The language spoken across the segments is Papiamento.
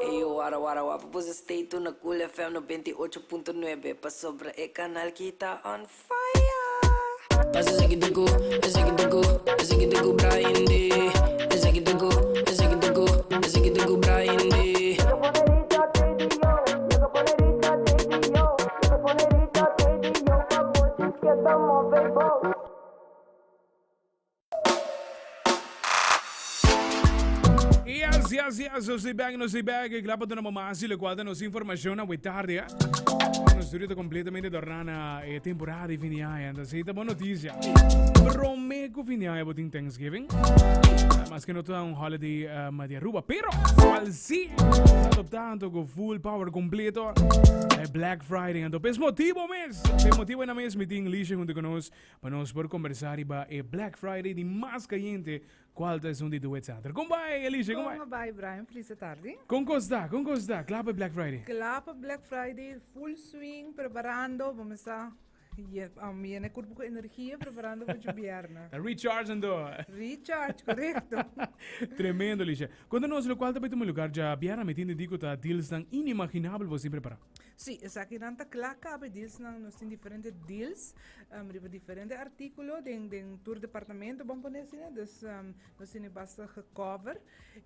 Eyo wara wara wapa boso stay tune na Cool FM 98.9 pasobra e kanal ki ta on fire. Esaki ta ku, esaki ta ku, esaki ta ku Brian D. Esaki ta ku, esaki ta ku, esaki ta ku Brian D. Yes, yes, yes, nos di back, nos di back. Kla pa duna mas y locual ta nos informacion na tarde. Eh? Nos studio ta completamente dorna na eh, temporada di fin di aña. Entonces, esta buena noticia. Prome ku fin di aña botin Thanksgiving. Mas que no ta un holiday um, di Aruba, pero cual sí adoptando con full power completo eh, Black Friday. Entonces, motivo mes, pe motivo na mes meeting Lisha junto con nos Pa nos por kombersá riba e Black Friday di mas kayente, kual ta esun di Duet Center. Kon bai, Elisha? Kon bai? Kon bai, Brian? Felis tardi. Kon kos ta? Kon kos ta? Kla pa e Black Friday? Kla pa Black Friday, full swing, preparando. Bo mester yena e kurpo ku energia, preparando pa djobièrnè. Ta recharge anto. Recharge, korekto. Tremendo, Elisha. Konta nos lokual ta bai tuma lugar djabièrnè. Mi tin di ku ta dealsnan inimaginabel bo sin prepará. Sí, esakinan ta kla kaba e dealsnan. Nos tin diferente deals um, riba diferente artíkulo den, den tur departamento, bon pone asina. Dus um, nos tin basta gecover.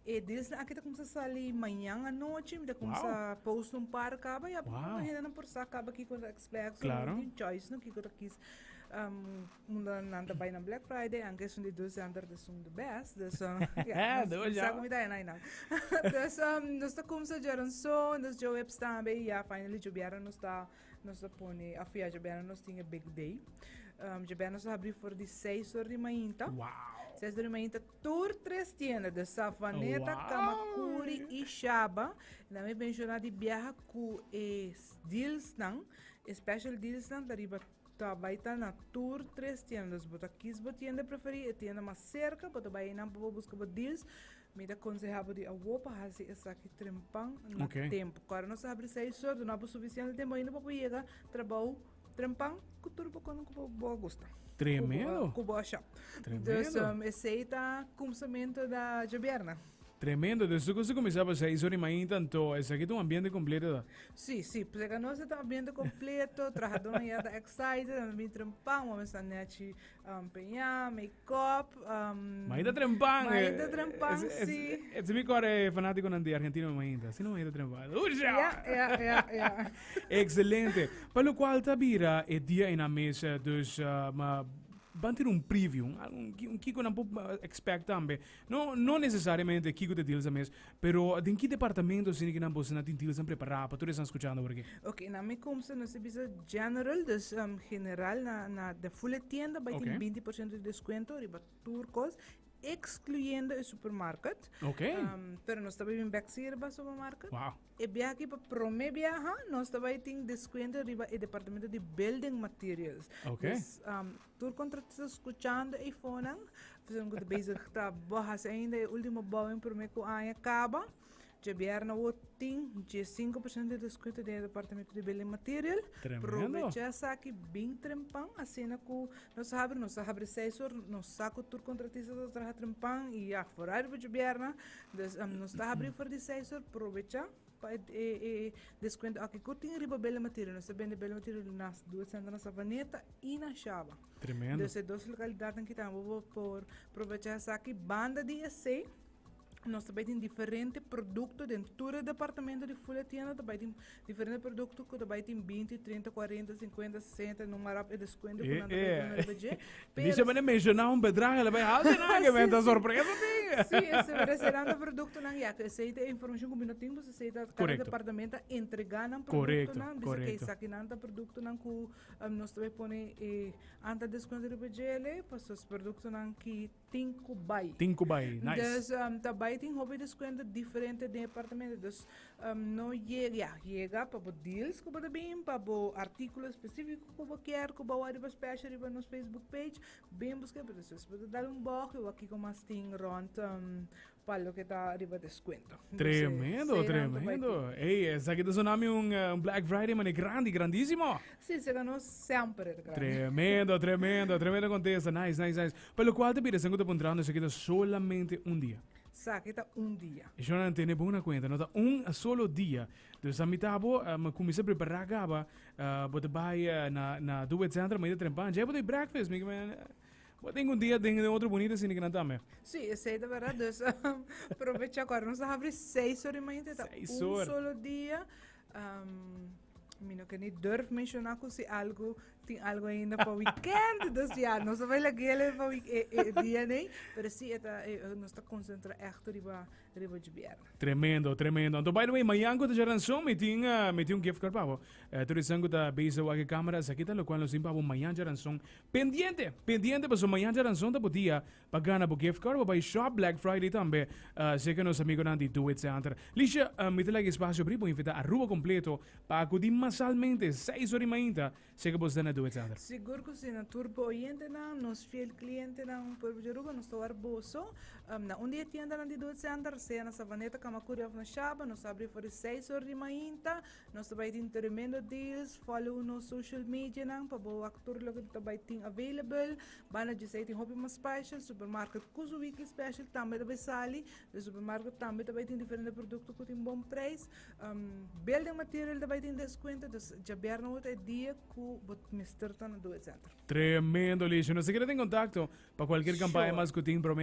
E dealsnan aki ta kumsa sali mañan anochi. Mi ta kumsa wow. post un par kaba. Ja, wow. Hendenan por sa kaba kiko ta expect. So wow. Tin choice no kiko ta kies. Um, Unda nan ta bai na Black Friday, anke esun di dos center ta esun the best. Dus, uh, ja, nos, sa ku mi ta ena einan. Dus, um, nos ta kumsa djaranson, dus djoweps tambe, i ja, finally djobièrnè nos ta, nos ta pone, of ja, djobièrnè nos tin e big day. Um, djobièrnè nos ta habri for di seis or di mainta. Wow! Seis or di mainta, tur tres tienda, dus Savaneta, wow. Kamakuri i Shaba. Na mi menshona di biaha ku e dealsnan, e special dealsnan ta riba Ta bai ta na tur tres tienda. Dus bo ta kies bo tienda preferí, e tienda mas serka, bo ta bai einan pa bo buska bo deals. Mi ta konseha bo di awo pa hasi esaki trempan na Ok. tempo. Kòrda nos ta habri seis or, duna bo sufisiente tempo ainda pa bo yega trabou trempan ku tur bo kono ku bo bo a gusta. Ku bo a- Tremendo. Ku bo a shop. Tremendo. Dus um, esei ta kumsamentu da djobièrnè. Tremendo, dus tu cosa cuminsa pa seis ora y mainta, anto esaki ta un ambiente completo ta. Sí, sí, pues eka nos ta un ambiente completo, trahadornan ya ta excited, nan bin trempan, bo mester nechi um, peña, make-up, um, Mainta trempan. Mainta trempan, sí. Es mi core fanaticonan di Argentina mainta, si no mainta trempan. Uja! Ja, ja, ja, ja. Excelente. Pa lo cual ta bira e dia en a mesa, dus uh, ma ban tira un preview, un, un kiko nan por expect tambe. No, no necesariamente kiko ta deals mes, pero den ki departamento asina ki nan boso nan tin dealsnan prepará pa tur esnan skuchando awor aki? Ok, na mi kumsa nos ta bisa general, dus um, general na, na de full tienda bai tin Ok. 20% di descuento riba tur kos, excluyendo e supermarket. Ok. Um, pero nos ta bai bin bek si riba supermarket. Wow. E biaha aki pa prome biaha nos ta bai tin descuento riba e departamento di building materials. Ok. Dus, um, Tur contratista scuchando eifonan, personan cu ta bezig ta hasi ainda e ultimo bouwing prome cu aña caba. Djabièrnè awor tin 15% di descuento den e departamento di building material. Tremendo. Probecha esaki bin trempan, asina cu nos a habri, nos a habri seis or, nos sa cu tur contratista ta traha trempan y ya, foral riba djabièrnè. Dus nos ta habri for di seis or, probecha. Pa e e e descuento aki ku tin riba Bele Material. Nos ta bende Bele Material na Duet Center na Savaneta y na Shaba. Tremendo. Dus e dos localidadnan ki tambe bo por probecha esaki. Banda di esey, nos ta bay tin diferente producto den tur e departamento di Full Tienda. Ta bay tin diferente producto ku ta bay tin 20, 30, 40, 50, 60, no mara e descuento ku nan ta bay duna riba dje. Dice bane menciona un bedrag, le bay haal de na, que venta sorpresa ti. Sí, ese pero ese dan producto nan ya, que ese te información ku mi no tin, pues ese ta cada departamento entrega nan producto nan, bisa que esaki nan ta producto nan ku um, nos ta bay pone eh, anta descuento riba djele, pues es producto nan ki tin ku bay. Tin ku bay, nice. Dus um, ta bay tin hopi descuento diferente departamento, dus Um, no yega, ja, yega pa bo deals ku bo ta bin, pa bo artíkulo específico ku bo kier, ku bo wou riba special riba nos Facebook page, bin buska, pero despues bo ta dal un bocht i wak kiko mas tin rond um, pa loke ta riba descuento. Tremendo, tremendo. Ey, esaki ta sonami un, eh, un Black Friday mane grandi, grandísimo. Sí, se ganó semper het grandi. Tremendo, tremendo, tremendo contesta. Nice, nice, nice. Pa lo cual te bira, sangu ta puntrando, esaki ta solamente un dia. Esaki ta un dia. Eshonan tene bon na cuenta, no ta un solo dia. Dus a mitad bo um, cuminsa prepara caba, bo ta bay na na Do It Center, mañana trempan. Dje bo ta breakfast, mi bo tin un dia den otro bonita sini kinan tambe. Sí, esey ta verdad. Dus probecha cu nos ta habri 6 or di mañana, ta un solo dia. Mi no ke ni durf menciona cu si algo tin algo ainda pa weekend. Dus ja, nos ta bai lagele pa week, e, e, dia nee. Pero sí, e ta, e, nos ta concentra echt riba, riba djibierna. Tremendo, tremendo. Anto, by the way, mañan cu ta djaranson, mi tin, mi tin un gift card pa bo. Tur esnan cu ta bezig wak e camera, esaki ta locual nos tin pa bo mañan djaranson. Pendiente, pendiente, pasobra mañan djaranson ta bo dia Pa gana bo gift card bo bai shop Black Friday tambe serka nos amigonan di Do It Center. Lisha, mi ta laga espacio abri bo invita Aruba completo pa acudi masalmente 6 ora y mainta serka bo sta na Do It Center. Sigur cu si, na tur bo oyentenan, nos fiel clientenan pueblo di Aruba, nos ta wak boso na un di e tiendanan di Do It Center, sea na Savaneta, Camacuri of na Shaba, nos ta abri for di 6 ora di mainta. Nos ta bai tin tremendo deals, follow nos social medianan pa bo wak tur loke ta bai tin available. Banda djesei tin hopi mas special, supermarket ku su weekly special tambe ta bai sali. De supermarket tambe ta bai tin diferente produkto ku tin bon prijs. Building material ta bai tin descuento, dus djabièrnè wou ta e dia ku bo mester ta na Do It Center. Tremendo, Lisha. Nos ta keda den contacto pa cualkier campaña mas cu tin prome.